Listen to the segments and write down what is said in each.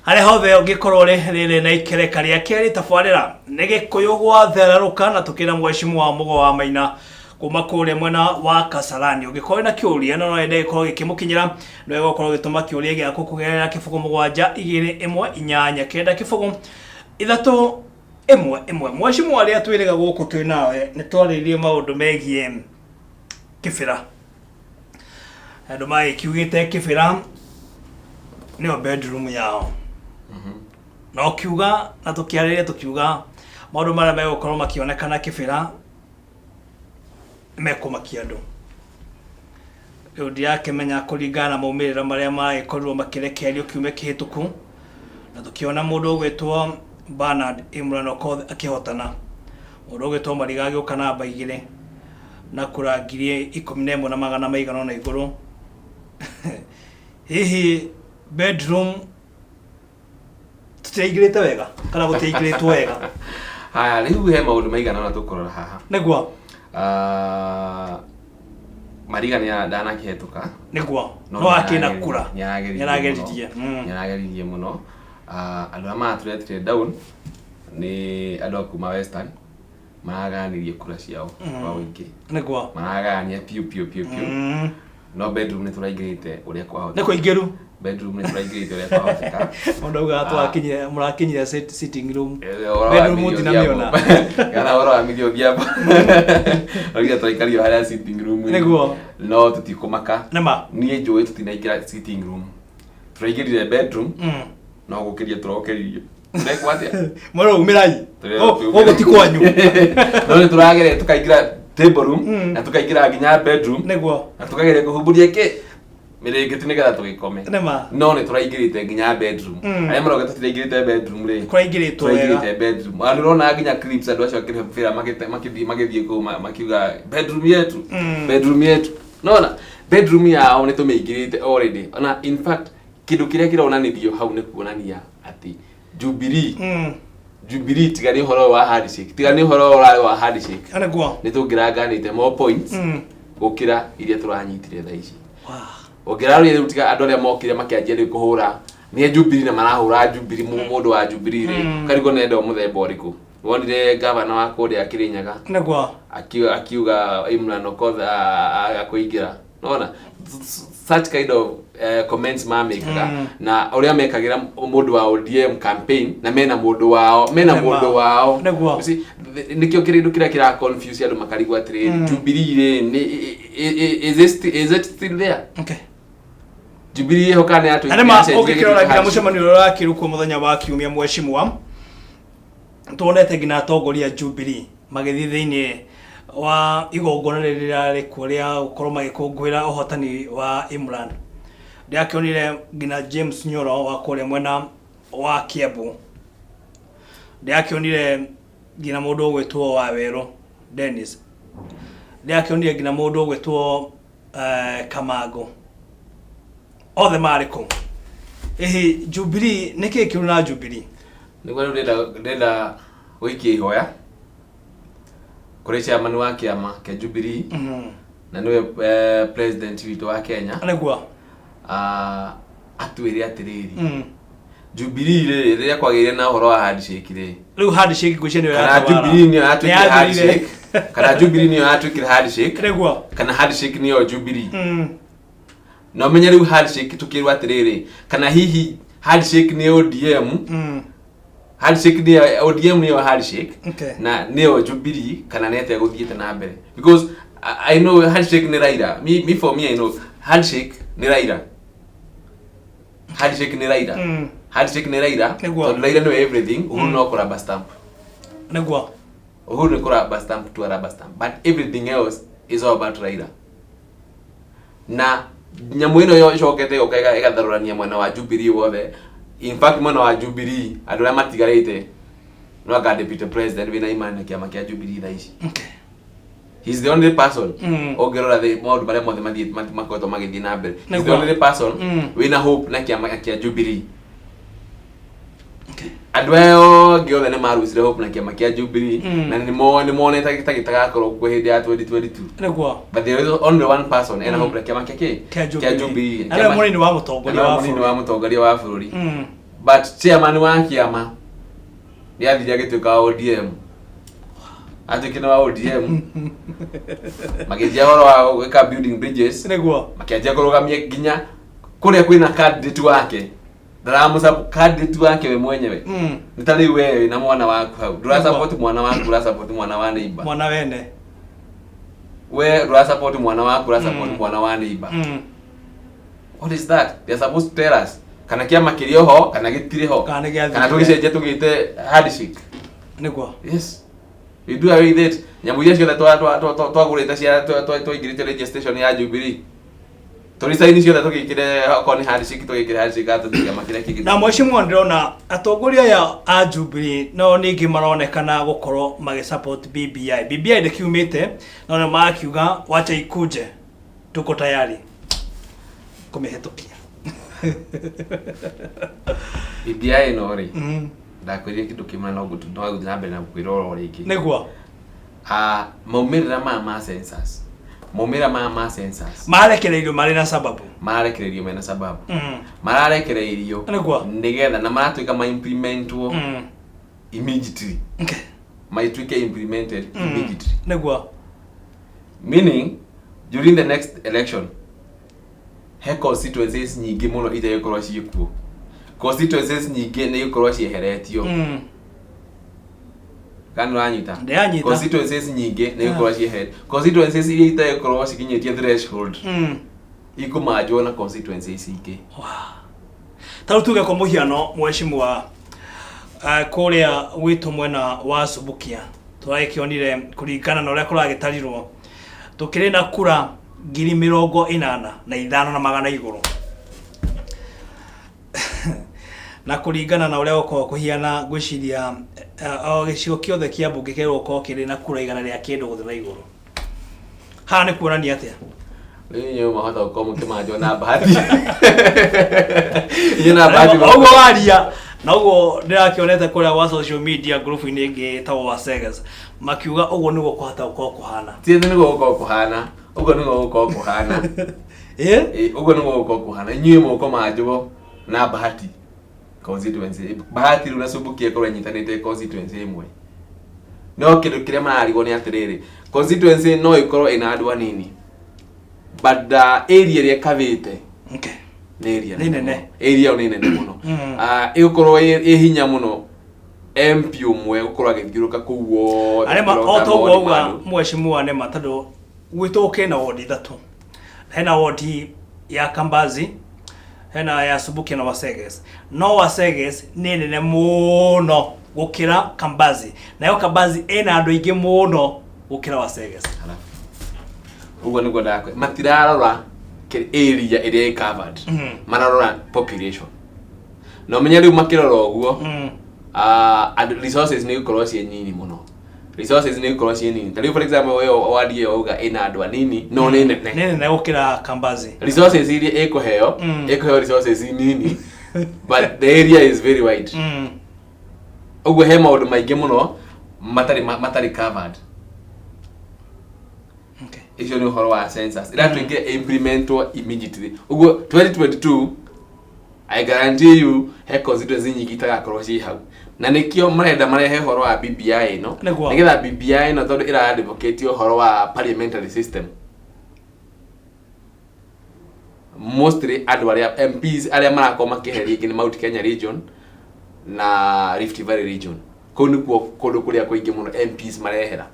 Harĩa hothe ũngĩkorwo ũrĩ, rĩrĩ na ikereka rĩa kerĩ tabarĩra nĩ Gĩkũyũ gwathererũka, na tũkĩra mheshimiwa wa Mũgo wa Maina kuma kũrĩa mwena wa Kasarani. Ũngĩkorwo wĩna kĩũria na no wende gĩkorwo gĩkĩmũkinyĩra, nĩ wega ũkorwo ũgĩtũma kĩũria gĩaku kũgerera 0721890311. Mheshimiwa, rĩrĩa twĩrĩga gũkũ twĩ nawe nĩ twarĩrĩrie maũndũ megiĩ Kĩbĩra. Andũ magĩkiugĩte Kĩbĩra nĩyo bedroom yao, na ũkiuga na tũkĩarĩria tũkiuga maũndũ marĩa megũkorwo makĩonekana Kĩbĩra mekũmakia andũ. Rĩu ndirakĩmenya kũringana na maumĩrĩra marĩa maragĩkorirwo makĩrekererio kiumia kĩhĩtũku, na tũkĩona mũndũ ũgwĩtwo Bernard Imran Okoth akĩhotana, mũndũ ũgwĩtwo Mariga agĩũka namba 2 na kura 11,000 na magana maigana ũna igũrũ. Hihi bedroom tũtiraingĩrĩte wega kana gũtiaingĩrĩtwo wega? Haya, rĩu he maũndũ maigana ũna tũkũrora haha. Ah, Mariga nĩ ndanakĩhetũka. No akĩna kura. Nĩarageririe. Nĩarageririe. Nĩarageririe mũno. Ah, andũ arĩa maratũretire down nĩ andũ a kuma Western, maragayanirie kura ciao kwa ũingĩ. Maragayania piũ piũ piũ piũ. No bedroom nĩ tũraingĩrĩte ũrĩa kwahoteka. Nĩ kũingĩru. Bedroom nĩ tũraingĩrĩte ũrĩa kwahoteka. Mũndũ augaga twakinyire, mũrakinyire sitting room. Ũhoro wa Bedroom Millie mũtinamĩona. Odhiambo. Kana ũhoro wa Millie Odhiambo. Oiga twaikario harĩa sitting room. No tũtikũmaka. Nĩma. Niĩ njũĩ tũtinaingĩra sitting room. Tũraingĩrire bedroom. No gũkĩria tũrokĩririo. Tũrekwo atĩa? Mwero umĩrai. Tũrerwo Gũkũ ti kwanyu. No nĩ tũrageria tũkaingĩra table room na tũkaingĩra nginya bedroom na tũkageria kũhumbũria kĩ mĩrĩngĩti nĩgetha tũgĩkome. No nĩ tũraingĩrĩte nginya bedroom. Arĩa marauga tũtiraingĩrĩte bedroom rĩ, Kũraingĩrĩtwo wega. Tũraingĩrĩte bedroom. Ona nĩũrona nginya clips andũ acio a Kĩbĩra magĩthiĩ kũu makiuga bedroom yetu, bedroom yetu. Nona bedroom yao nĩ tũmĩingĩrĩte already. Ona in fact kĩndũ kĩrĩa kĩronanirio hau nĩ kuonania atĩ Jubilee, Jubilee, tiga nĩ ũhoro wa handshake, tiga nĩ ũhoro ũrarĩ wa handshake, nĩ tũngĩranganĩte more points gũkĩra iria tũranyitire thaa ici. Ũngĩrarorire rĩu, tiga andũ arĩa mokire makĩanjia rĩu kũhũra nĩ Jubilee na marahũra Jubilee, mũndũ wa Jubilee rĩ, karigwo nĩ andũ a mũthemba ũrĩkũ. Wonire gavana wa kũrĩa Kĩrĩnyaga akiuga Imran Okoth akũingĩra. Nona such kind of comments mamĩkaga na ũrĩa mekagĩra mũndũ wa ODM campaign na mena mũndũ wao, mena mũndũ wao. You see, nĩkĩo kĩndũ kĩrĩa kĩra confuse andũ makarigwo atĩrĩrĩ, Jubilee rĩ, is it still there? Jubilee ĩho kana Na nĩma ũngĩkĩrora nginya mũcemanio ũrĩa ũrakĩrwo mũthenya wa kiumia, mheshimiwa, tuonete nginya atongoria a Jubilee magĩthiĩ thĩinĩ wa igongona rĩrĩ rĩrarĩ kuo rĩa gũkorwo magĩkũngũĩra ũhotani wa Imran. Ndĩrakĩonire nginya James Nyoro wa kũrĩa mwena wa Kiambu. Ndĩrakĩonire nginya mũndũ ũgwĩtwo Wawerũ Dennis. Ndĩrakĩonire nginya mũndũ ũgwĩtwo Kamango. Othe marĩ kũu. Ĩhĩ, Jubilee nĩkĩĩ kĩũru na Jubilee? Nĩguo rĩu ndĩrenda gũikia ihoya kũrĩ chairman wa kĩama kĩa Jubilee na nĩwe president witũ wa Kenya. Ah, atwĩre atĩrĩrĩ, Jubilee rĩ, rĩrĩa kwagĩire na ũhoro wa handshake rĩ, Rĩu handshake ngwĩciria nĩyo kana yatawara. Jubilee nĩyo yatuĩkire Nĩyathirire. handshake, kana Jubilee nĩyo yatuĩkire handshake, kana handshake nĩyo Jubilee? Na ũmenye rĩu handshake tũkĩrwo atĩrĩrĩ, kana hihi handshake nĩ ODM, handshake nĩyo ODM, nĩyo handshake na nĩyo Jubilee, kana nĩ atĩa gũthiĩte na mbere? Because I know handshake nĩ Raila. Me, for me, I know handshake nĩ Raila, handshake nĩ Raila. Handshake nĩ Raila. Tondũ Raila nĩwe everything. Uhuru no kũraba stamp. Uhuru nĩ kũraba stamp to a rubber stamp, but everything else is all about Raila. Na nyamũ ĩno yo ĩcokete ĩgoka ĩgatharũrania mwena wa Jubilee wothe. In fact, mwena wa Jubilee andũ arĩa matigarĩte no anga deputy president wĩna imani na kĩama kĩa Jubilee thaa ici. He's the only person. Ũngĩrora maũndũ marĩa mothe mathiĩ makoretwo magĩthiĩ na mbere, he's the only person wĩna hope na kĩama kĩa Jubilee. Andũ aya angĩ othe nĩ marucire hope na kĩama kĩa Jubilee na nĩ monete ta gĩtagakorwo kuo hĩndĩ ya 2022. But there is only one person ena hope na kĩama kĩa kĩ? Kĩa Kĩa Jubilee. Na nĩwe mũnini wa mũtongoria Na wa mũnini wa bũrũri. Mũtongoria wa bũrũri. But chairman wa kĩama nĩ athire agĩtuĩka wa ODM, atuĩkire wa ODM, makĩanjia ũhoro wa gwĩka building bridges. Makĩanjia kũrũgamia nginya kũrĩa kwĩna candidate wake, ndaramũ candidate wake we mwenyewe. Nĩ ta rĩu we wĩna mwana waku hau, ndũra support mwana waku, ũra support mwana wa neighbor. Mwana wene. We ndũra support mwana waku, ũra support mwana wa neighbor. What is that? They are supposed to tell us kana kĩama kĩrĩ oho kana gĩtirĩ ho. Kana nĩ gĩathirire. Kana tũgĩcenjie tũgĩte handshake. Yes, we do away with it. Nyamũ iria ciothe twagũrĩte cia twaingĩrĩte registration ya Jubilee, tũricaini ciothe, tũgĩkĩre okorwo nĩ handshake, tũgĩkĩre handshake atĩ kĩama kĩrĩa kĩngĩ. Na mheshimiwa, ndĩrona atongoria aya a Jubilee no ningĩ maronekana gũkorwo magĩ support BBI. BBI ndĩkiumĩte, no nĩ makiuga wacha ikuje, tuko tayari kũmĩhetũkia. BBI ĩno rĩ, ndakwĩrire kĩndũ kĩmwe, no no gũthiĩ na mbere na gũkwĩra oro rĩngĩ. Ah, maumĩrĩra maya ma census, maumĩrĩra maya ma census Marekereirio marĩ na sababu. Mararekereirio mena sababu. Mararekereirio nĩgetha na maratuĩka ma-implementwo immediately. Maituĩke implemented immediately. Meaning during the next election he constituencies nyingĩ mũno itegũkorwo ciĩkuo, constituencies nyingĩ nĩ igũkorwo cieheretio. Kana nĩũranyita? Ndĩranyita. Constituencies nyingĩ nĩ igũkorwo cieheretio, constituencies iria itegũkorwo cikinyĩtie threshold ikũmanjwo na constituencies ingĩ. Ta rĩu tuge kwa mũhiano, mheshimiwa, kũrĩa gwitũ mwena wa Subukia tũragĩkĩonire kũringana na ũrĩa kũragĩtarirwo tũkĩrĩ na kura 85,000 na magana igũrũ, na kũringana na ũrĩa gũkoragwo kũhiana, ngwĩciria o gĩcigo kĩothe kĩa mbunge kĩagĩrĩirwo gũkorwo kĩrĩ na kura 100 rĩa kĩndũ gũthiĩ na igũrũ. Haha nĩ kuonania atĩa? Rĩu inyuĩ mwahota gũkorwo mũkĩmanjwo na bahati, inyuĩ na bahati. Ũguo waria na ũguo ndĩrakĩonete kũrĩa gwa social media, group-inĩ ĩngĩ ĩtagwo wa Segas, makiuga ũguo nĩguo kũhota gũkorwo kũhana. Ti atĩ nĩguo gũkorwo kũhana, ũguo nĩguo gũkorwo kũhana. Ĩ. Ĩ, ũguo nĩguo gũkorwo kũhana, inyuĩ mũkũmanjwo na bahati constituency, bahati rĩu na Subukia ĩkorwo ĩnyitanĩte constituency ĩmwe. No kĩndũ kĩrĩa mararigwo nĩ atĩrĩrĩ, constituency no ĩkorwo ĩna andũ anini, but the area ĩrĩa ĩkavĩte nĩ area Nĩ nene. Mũno. Area ĩyo nĩ nene mũno. Ah, ĩgũkorwo ĩ hinya mũno MP ũmwe gũkorwo agĩthiũrũka kũu guothe Arĩa kũrota o toguo mawoni ma auga. andũ. Mheshimiwa, nĩma tondũ gwitũ kĩna wodi ithatũ, hena wodi ya Kambazi, hena ya Subukia na Waseges, no Waseges nĩ nene mũno gũkĩra Kambazi, nayo Kambazi ĩna andũ aingĩ mũno gũkĩra Waseges. Halafu, ũguo nĩguo ndakwe matirarora area ĩrĩa ĩ covered, mararora population, na ũmenye rĩu makĩrora ũguo, ah, andũ resources nĩ igũkorwo ciĩ nini mũno, resources nĩ igũkorwo ciĩ nini. Ta rĩu for example, ĩyo wadi ĩyo auga ĩna andũ anini no nĩ nene. Nĩ nene gũkĩra Kambazi. Resources iria ĩkũheo, ĩkũheo resources nini, but the area is very wide. Ũguo he maũndũ maingĩ mũno matarĩ covered. Icio nĩ ũhoro wa census ĩratuĩkire implementwo immediately. Ũguo 2022, I guarantee you, he constituency nyingĩ itagakorwo ciĩ hau, na nĩkĩo marenda marehe ũhoro wa BBI ĩno, nĩgetha BBI ĩno, tondũ ĩra advocate ũhoro wa parliamentary system, mostly andũ arĩa MPs arĩa marakorwo makĩeheria ingĩ nĩ Mount Kenya region na Rift Valley region. Kũu nĩkuo kũndũ kũrĩa kũingĩ mũno MPs marehera.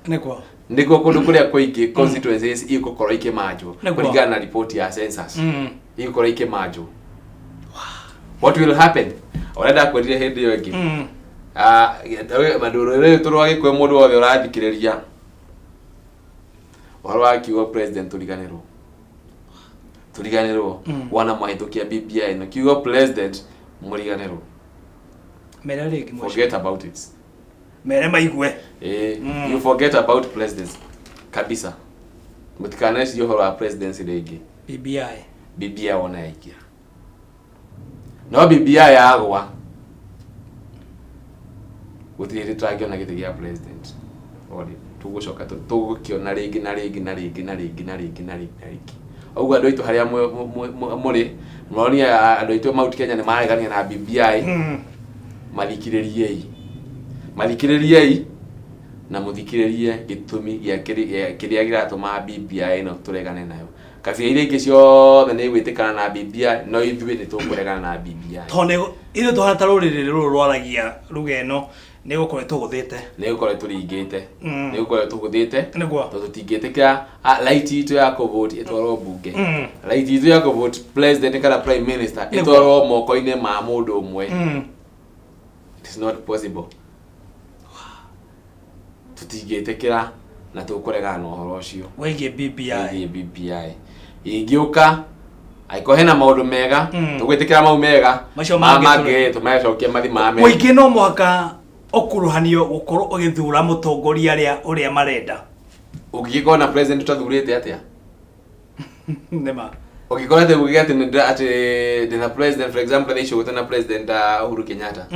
Nĩkuo kũndũ kũrĩa kũingĩ constituencies igũkorwo ikĩmanjwo. Kũringana na report ya census, igũkorwo ikĩmanjwo. What will happen, ũrĩa ndakwĩrire hĩndĩ ĩyo ĩngĩ, ah, rĩu tũrwa gĩkũyũ, mũndũ wothe ũrathikĩrĩria ũhoro wa kiugo president, tũriganĩrwo, tũriganĩrwo. Wana mwahĩtũkia BBI ĩno, kiugo president mũriganĩrwo. Mere rĩngĩ, mheshimiwa. Forget about it. Mere maigue. Eh, you forget about presidents kabisa, mũtikanecirie ũhoro wa presidency rĩngĩ. BBI. BBI wona yaingĩra, no BBI yagwa, gũtirĩ hĩndĩ tũrangĩona gĩtĩ gĩa president. Ori tũgũcoka tũgũkĩona rĩngĩ na rĩngĩ na rĩngĩ na rĩngĩ na rĩngĩ na rĩngĩ na rĩngĩ. Ũguo andũ aitũ harĩa mũrĩ, mũronia andũ aitũ Mount Kenya nĩ maregania na BBI. Mathikĩrĩriei, mathikĩrĩriei na mũthikĩrĩrie gĩtũmi gĩa kĩrĩa kĩratũma BBI ĩno tũregane nayo. Kabira iria ingĩ ciothe nĩ igwĩtĩkana na BBI, no ithuĩ nĩ tũkũregana na BBI. Tondũ ithuĩ tũhana ta rũrĩrĩ rũrũ rwaragia ruga ĩno nĩ gũkorwo ĩtũgũthĩte. Nĩ gũkorwo ĩtũringĩte. Nĩ gũkorwo ĩtũgũthĩte. Nĩguo. Tondũ tũtingĩtĩkĩra right itũ ya kũvote ĩtwarwo mbunge. Right itũ ya kũvote president kana prime minister ĩtwarwo moko-inĩ ma mũndũ ũmwe. It is not possible. Tũtingĩtĩkĩra na tũkũregana na ũhoro ũcio. Wĩgiĩ BBI. Wĩgiĩ BBI. Ingĩũka angĩkorwo hena maũndũ mega, tũgwĩtĩkĩra mau mega. Macio ma mangĩ mangĩ tũmacokie mathi ma mega. Mũingĩ no mũhaka ũkuruhanio gũkorwo ũgĩthura mũtongoria arĩa ũrĩa marenda. Ũngĩgĩkorwo na president ũtathurĩte atĩa? Nĩma. Ũngĩkorwo atĩ uge atĩ nĩ atĩ ndĩna president, for example, thaa ici ũgũte na president Uhuru Kenyatta.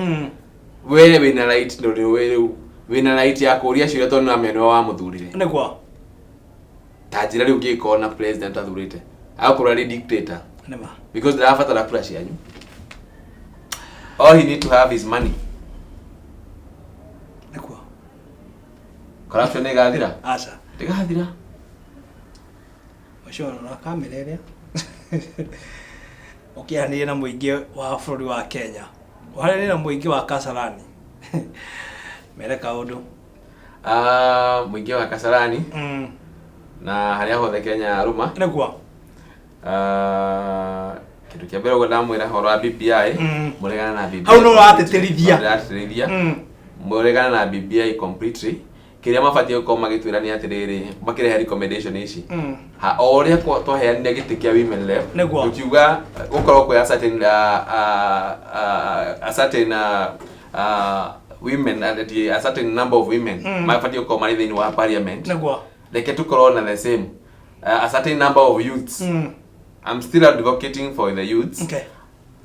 We wĩna right, ndũrĩ wĩ rĩu wĩna right ya kũria ciũria tondũ nĩwamenya nĩwe wamũthurire. Nĩguo. Ta njĩra rĩu ũngĩgĩkorwo na president athurĩte agakorwo arĩ dictator. Nĩma. Because ndarabatara kura cianyu. All he need to have is money. Nĩguo. Corruption nĩ ĩgathira? Aca. Ndĩgathira. Ũcio na kamera ĩrĩa ũkĩaranĩria na mũingĩ wa bũrũri wa Kenya, ũharanĩrie na mũingĩ wa Kasarani, mere kaũndũ. Mũingĩ wa Kasarani na harĩa hothe Kenya yarũma. Nĩguo. Kĩndũ kĩa mbere ũguo ndamwĩra ũhoro wa BBI, mũregane na BBI. Hau no ũratĩtĩrithia. Ndĩratĩtĩrithia. Mũregane na BBI completely. Kĩrĩa mabatiĩ gũkorwo magĩtwĩra nĩ atĩrĩrĩ, makĩrehe recommendation ici. Ha, o ũrĩa twaheanire gĩtĩ kĩa women rep, tũkiuga gũkorwo kwĩ a certain, a certain, women, a certain number of women mabatiĩ gũkorwo marĩ thĩinĩ wa parliament. Reke tũkorwo na the same, a certain number of youths. I'm still advocating for the youths.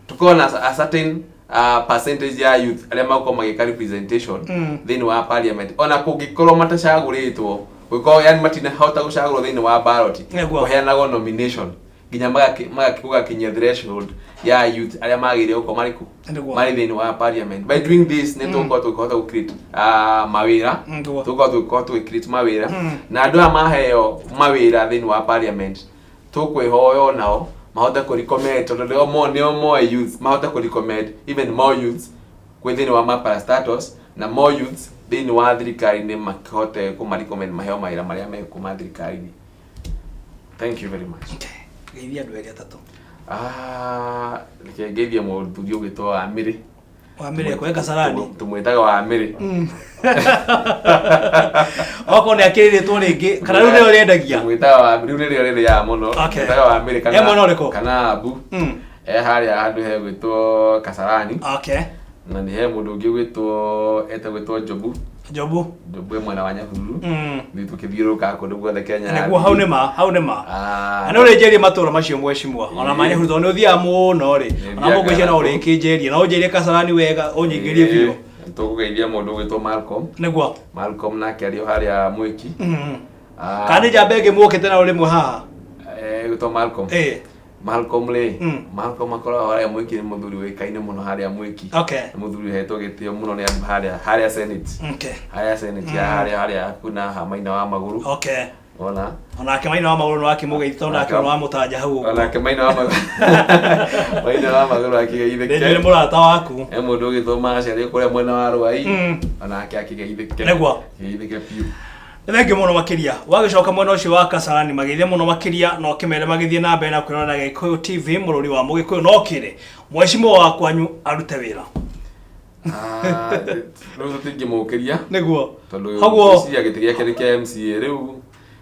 Tukorwo na a certain percentage ya youth arĩa magũkorwo magĩka representation thĩinĩ wa parliament, ona kũngĩkorwo matacagũrĩtwo, gũkorwo yani matinahota gũcagũrwo thĩinĩ wa ballot, kũheanagwo nomination nginya gũgakinyia threshold ya youth arĩa magĩrĩire gũkorwo marĩ kũ marĩ thĩinĩ wa parliament. By doing this nĩ tũgũkorwo tũkĩhota gũ create mawĩra, tũgũkorwo tũgĩkorwo tũgĩ create mawĩra, na andũ aya maheo mawĩra thĩinĩ wa parliament tũkwĩhoya nao mahote kũ recommend, tondũ nĩo nĩo moe youths, mahote kũ recommend even more youths kwĩ thĩinĩ wa ma parastatals na more youths thĩinĩ wa thirikari-inĩ, mahote kũma recommend maheo mawĩra marĩa me kuma thirikari-inĩ. Thank you very much. Okay. Geithia andũ erĩ atatũ. Reke ngeithie mũthuri ũgwĩtwo Wamĩrĩ. Wamĩrĩ kwe Kasarani. Tũmwĩtaga Wamĩrĩ. Okorwo nĩ akĩrĩrĩtwo rĩngĩ kana rĩu nĩyo rĩendagia. Tũmwĩtaga Wamĩrĩ, rĩu nĩrĩo rĩrĩaga mũno. Tũmwĩtaga Wamĩrĩ kana E mwena ũrĩkũ? Kana Abu. E harĩa handũ hegwĩtwo Kasarani. Na nĩ he mũndũ ũngĩ ũgwĩtwo etagwĩtwo Njobu. Njobu. Njobu e mwena wa Nyahururu. Nĩ tũkĩthiũrũrũkaga kũndũ guothe Kenya. Nĩguo, hau nĩ ma, hau nĩ ma. Na nĩ ũrĩnjĩrie matũra macio mwecimwa. Ona ma Nyahururu tondũ nĩ ũthiaga mũno rĩ. Ona mũngwĩciria no ũrĩkĩnjĩrie. No ũnjĩrie Kasarani wega, ũnyingĩrie biũ. Tũkũgeithia mũndũ ũgwĩtwo Malcolm. Nĩguo. Malcolm nake arĩ o harĩa Mwĩki. Kana nĩ njamba ĩngĩ mũkĩte nayo rĩmwe haha? Ĩgwĩtwo Malcolm. Malcolm rĩ, Malcolm akoragwo harĩa Mwĩki, nĩ mũthuri ũĩkaine mũno harĩa Mwĩki. Nĩ mũthuri ũhetwo gĩtĩo mũno nĩ andũ harĩa Senate. Harĩa Senate ya harĩa hakuhĩ na ha Maina wa Magũrũ. Ona. Onake Maina wa Magũrũ nĩ wakĩmũgeithia tondũ nake nĩ wamũtanja hau ũguo. Onake Maina wa Magũrũ. Maina wa Magũrũ akĩgeithĩke. Nĩ njũĩ nĩ mũrata waku. He mũndũ ũgĩtwo Marshall kũrĩa mwena wa Rwai. Onake akĩgeithĩke. Nĩguo. Akĩgeithĩke biũ. Nĩ thengiũ mũno makĩria. Wagĩcoka mwena ũcio wa Kasarani magĩthiĩ mũno makĩria na ũkĩmere magĩthiĩ na mbere na kwĩrorera Gĩkũyũ TV mũrũri wa Mũgĩkũyũ, na ũkĩre mheshimiwa wa kwanyu arute wĩra. Rĩu tũtingĩmũkĩria. Nĩguo. Tondũ Koguo ngwĩciria gĩtĩ gĩake nĩ kĩa MCA rĩu.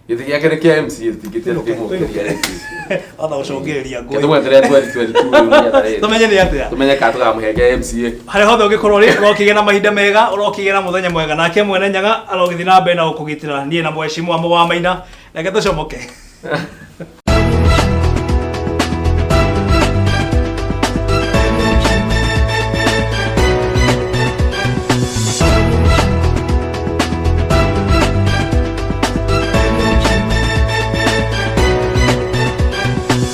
Gĩtĩ gĩake nĩ kĩa MCA, tũtingĩtia tũkĩmũkĩria rĩngĩ. Watha gũcũngĩrĩria ngũĩ. Tũmweterere 2022 rĩu nĩgetha rĩrĩ. Tũmenye nĩ atĩa. Tũmenye kana tũkamũhe kĩa MCA. Harĩa hothe ũngĩkorwo ũrĩ, ũrokĩgĩa na mahinda mega, ũrokĩgĩa na mũthenya mwega, nake mwene Nyaga arogĩthiĩ na mbere na gũkũgitĩra. Niĩ na mheshimiwa Mũgwamaina, reke tũcomoke.